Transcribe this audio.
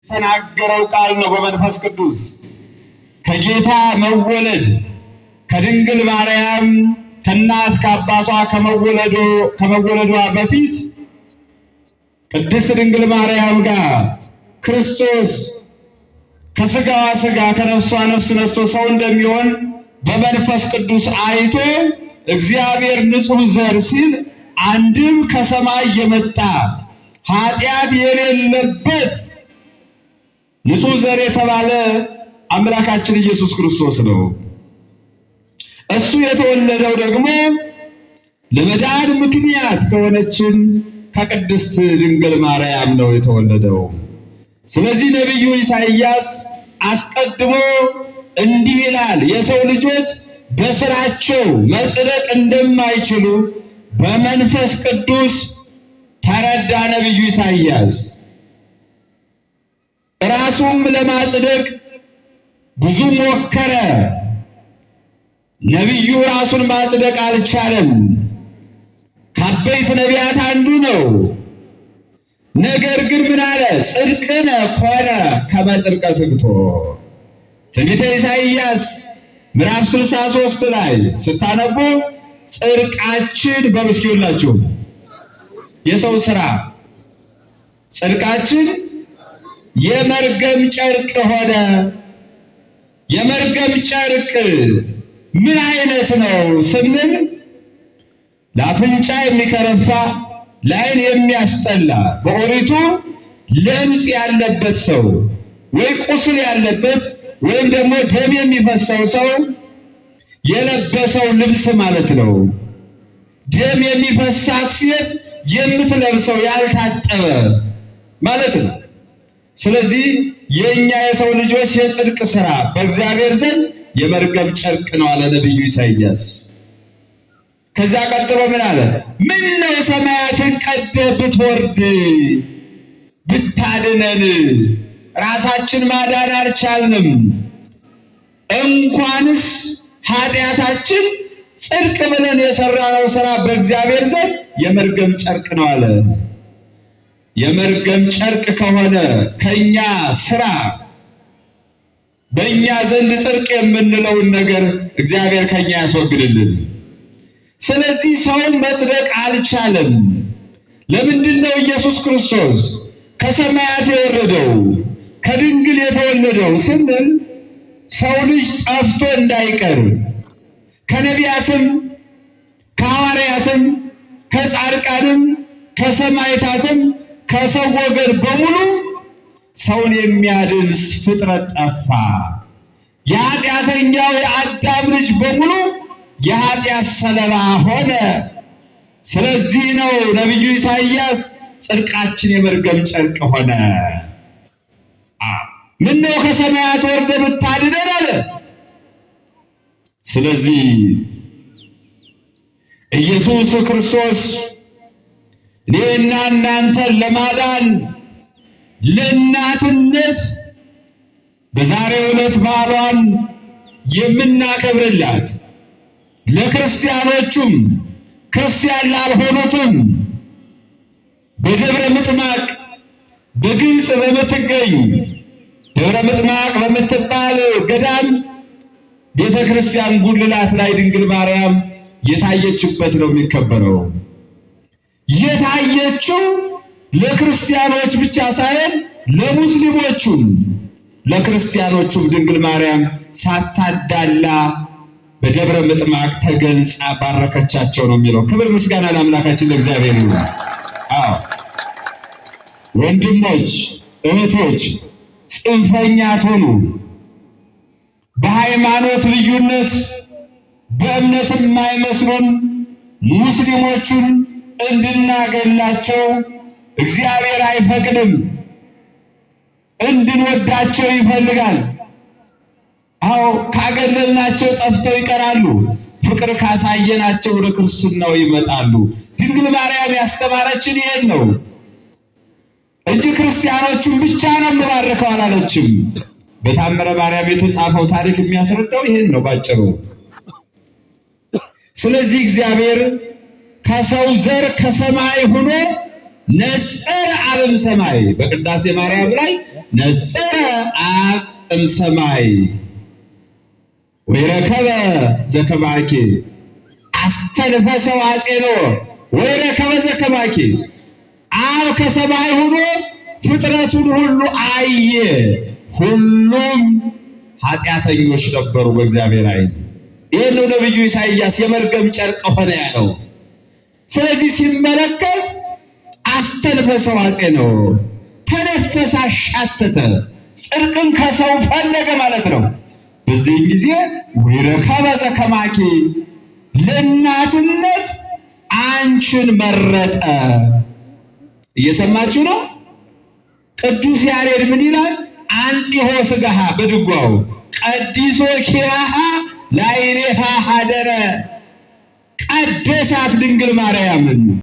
የተናገረው ቃል ነው። በመንፈስ ቅዱስ ከጌታ መወለድ ከድንግል ማርያም ከእናት ከአባቷ ከመወለዷ በፊት ቅድስት ድንግል ማርያም ጋር ክርስቶስ ከስጋዋ ስጋ ከነፍሷ ነፍስ ነስቶ ሰው እንደሚሆን በመንፈስ ቅዱስ አይቶ እግዚአብሔር ንጹሕ ዘር ሲል አንድም ከሰማይ የመጣ ኃጢአት የሌለበት ንጹሕ ዘር የተባለ አምላካችን ኢየሱስ ክርስቶስ ነው። እሱ የተወለደው ደግሞ ለመዳን ምክንያት ከሆነችን ከቅድስት ድንግል ማርያም ነው የተወለደው። ስለዚህ ነቢዩ ኢሳይያስ አስቀድሞ እንዲህ ይላል፣ የሰው ልጆች በስራቸው መጽደቅ እንደማይችሉ በመንፈስ ቅዱስ ተረዳ ነቢዩ ኢሳይያስ። ራሱም ለማጽደቅ ብዙ ሞከረ። ነቢዩ ራሱን ማጽደቅ አልቻለም። ከአበይት ነቢያት አንዱ ነው። ነገር ግን ምን አለ? ጽድቅነ ኮነ ከመ ጽድቀ ትግቶ። ትንቢተ ኢሳይያስ ምዕራፍ 63 ላይ ስታነቡ ጽድቃችን በሉ የሰው ስራ ጽድቃችን የመርገም ጨርቅ ሆነ። የመርገም ጨርቅ ምን አይነት ነው ስንል ለአፍንጫ የሚከረፋ ለዓይን የሚያስጠላ በኦሪቱ ለምጽ ያለበት ሰው ወይ ቁስል ያለበት ወይም ደግሞ ደም የሚፈሰው ሰው የለበሰው ልብስ ማለት ነው። ደም የሚፈሳት ሴት የምትለብሰው ያልታጠበ ማለት ነው። ስለዚህ የእኛ የሰው ልጆች የጽድቅ ስራ በእግዚአብሔር ዘንድ የመርገም ጨርቅ ነው አለ ነቢዩ ኢሳይያስ። ከዛ ቀጥሎ ምን አለ? ምን ነው ሰማያትን ቀደህ ብትወርድ ብታድነን፣ ራሳችን ማዳን አልቻልንም። እንኳንስ ኃጢአታችን ጽድቅ ብለን የሰራነው ስራ በእግዚአብሔር ዘንድ የመርገም ጨርቅ ነው አለ። የመርገም ጨርቅ ከሆነ ከኛ ስራ በእኛ ዘንድ ጽድቅ የምንለውን ነገር እግዚአብሔር ከኛ ያስወግድልን። ስለዚህ ሰውን መጽደቅ አልቻለም። ለምንድን ነው ኢየሱስ ክርስቶስ ከሰማያት የወረደው ከድንግል የተወለደው ስንል ሰው ልጅ ጠፍቶ እንዳይቀር ከነቢያትም ከሐዋርያትም ከጻድቃንም ከሰማዕታትም ከሰው ወገን በሙሉ ሰውን የሚያድን ፍጥረት ጠፋ። የኃጢአተኛው የአዳም ልጅ በሙሉ የኃጢአት ሰለባ ሆነ። ስለዚህ ነው ነቢዩ ኢሳይያስ ጽድቃችን የመርገም ጨርቅ ሆነ። ምነው ከሰማያት ወርደ ብታድነን አለ። ስለዚህ ኢየሱስ ክርስቶስ እኔና እናንተን ለማዳን ለእናትነት በዛሬው ዕለት በዓሏን የምናከብርላት ለክርስቲያኖቹም ክርስቲያን ላልሆኑትም በደብረ ምጥማቅ በግልጽ በምትገኝ ደብረ ምጥማቅ በምትባል ገዳም ቤተ ክርስቲያን ጉልላት ላይ ድንግል ማርያም የታየችበት ነው የሚከበረው። የታየችው ለክርስቲያኖች ብቻ ሳይሆን ለሙስሊሞቹም ለክርስቲያኖቹም ድንግል ማርያም ሳታዳላ በደብረ ምጥማቅ ተገልጻ ባረከቻቸው ነው የሚለው። ክብር ምስጋና ለአምላካችን ለእግዚአብሔር ይሁን። አዎ ወንድሞች እህቶች፣ ጽንፈኛ አትሆኑ። በሃይማኖት ልዩነት በእምነት የማይመስሉን ሙስሊሞቹን እንድናገላቸው እግዚአብሔር አይፈቅድም። እንድንወዳቸው ይፈልጋል። አዎ ካገለልናቸው ጠፍተው ይቀራሉ። ፍቅር ካሳየናቸው ወደ ክርስትናው ይመጣሉ። ድንግል ማርያም ያስተማረችን ይሄን ነው እንጂ ክርስቲያኖቹን ብቻ ነው የምባርከው አላለችም። በታምረ ማርያም የተጻፈው ታሪክ የሚያስረዳው ይሄን ነው ባጭሩ። ስለዚህ እግዚአብሔር ከሰው ዘር ከሰማይ ሆኖ ነጸረ አብም ሰማይ በቅዳሴ ማርያም ላይ ነጽረ አብ እምሰማይ ወይረከበ ዘከማኪ አስተንፈሰ ወአጼኖ ወይረከበ ዘከማኪ። አብ ከሰማይ ሆኖ ፍጥረቱን ሁሉ አየ። ሁሉም ኃጢአተኞች ነበሩ በእግዚአብሔር ዓይን። ይህን ነው ነቢዩ ኢሳይያስ የመርገም ጨርቅ ሆነ ያለው። ስለዚህ ሲመለከት አስተንፈሰ ወአጼኖ፣ ተነፈሰ፣ አሻተተ፣ ጽድቅን ከሰው ፈለገ ማለት ነው። በዚህም ጊዜ ወይረከበ ዘከማኪ ለእናትነት አንቺን መረጠ። እየሰማችሁ ነው። ቅዱስ ያሬድ ምን ይላል? አንጺሖ ስጋሃ በድጓው ቀዲሶ ኪያሃ ላዕሌሃ ሀደረ። ቀደሳት ድንግል ማርያምን።